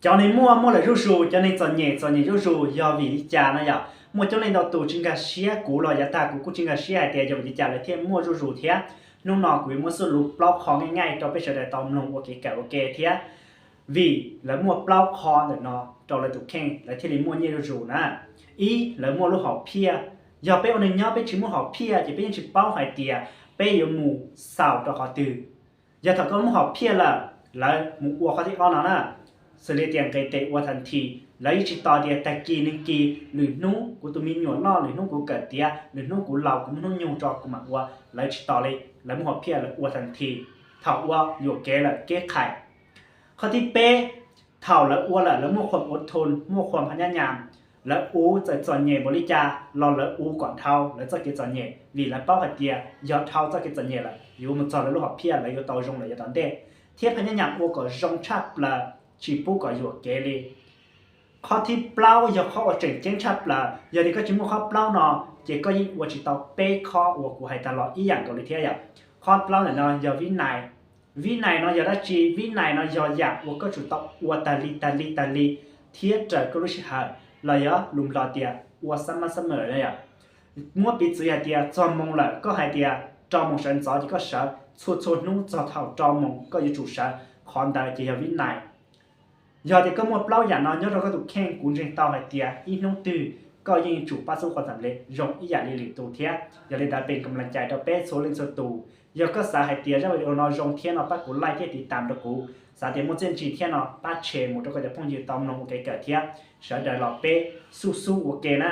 Cov neeg muaj muaj lawm zuj zus, cov neeg txom nyem txom nyem zuj zus yog vim li cas no yom? Muaj coob leej ntau tus tsis nkag siab, kuv los yav tag kuv kuj tsis nkag siab hais tias yog vim li cas lawv thiaj muaj zuj zus thiab. Hnub no kuv yuav muab xub lus plaub qho nqaij nqaij rau peb sawv daws tau mloog ua kev kawm ua ke thiab. Vim lawv muaj plaub qho ntawm no rau lawv tus kheej lawv thiaj li muaj nyiaj zuj zus na. Ib, lawv muaj lub hom phiaj. Yog peb ua neeg nyob peb tsis muaj hom phiaj ces peb yeej tsis paub hais tias peb yuav mus xaus rau qhov twg. Yog thaum koj muaj hom phiaj lawm, lawv mus ua qhov thib ob no na, xws li tias nqis tes ua tha thi, lawv yeej tsis tos tias tag kis neeg kis, lwm hnub kuv tus me nyuam loj, lwm hnub kuv kawm tiav, lwm hnub kuv laus kuv muaj hnub nyoog tso kuv mam ua, lawv tsis tos li, lawv muaj hom phiaj lawv ua tha thi. Thaum ua yuam kev lawm keb qhais. Qhov thib peb, thaum lawv ua lawm lawv muaj qhuam ua thun, muaj qhuam phaj nyab nyam, lawv ua txawm txom nyem npaum li cas los lawv ua kom dhau lawv txoj kev txom nyem vim lawv paub hais tias yog dhau txoj kev txom nyem lawm yuav mus txog lawv lub hom phiaj lawv yuav tau zoo lawm yav tom ntej, thiab phaj nyab nyam ua kom zoo tshaj plaws tsis pub kom yuam kev li. Qhov thib plaub yog qhov uas tseem ceeb tshaj plaws, yog tias koj tsis muaj qhov plaub no ces koj yeej ua tsis tau peb qhov uas kuv hais tag los ib yam nkaus li thiab yom. Qhov plaub ntawm no yog vib nais. Vib nais no yog dab tsi? Vib nais no yog yam uas koj tsum tau ua tag li tag li tag li thiab raws koj lub sij hawm, los yog lus Nplog tias ua xab mab xab mem no yom. Muab piv txwv hais tias txog moos lawm koj hais tias rau moos sawv ntxov ces koj sawv, txhua txhua hnub txog thaum rau moos koj yuav tsum sawv, qhov ntawd ces yog vib nais. Yog tias koj muaj plaub yam no nyob rau koj tus kheej kuv ntseeg tau hais tias ib hnub twg koj yeej tsum pab xub qhua tham le zoo ib yam li lwm tus thiab. Yog li ntawd peb kam laj cai rau peb txhua leej txhua tus, yog koj xav hais tias zaj video no zoo thiab no pab kuv like thiab tiv tam rau kuv, xav tias muaj txiaj ntsig thiab no pab share mus rau koj cov phooj ywg tau mloog ua kev kawm thiab. Sawv daws los peb xub xub ua ke na.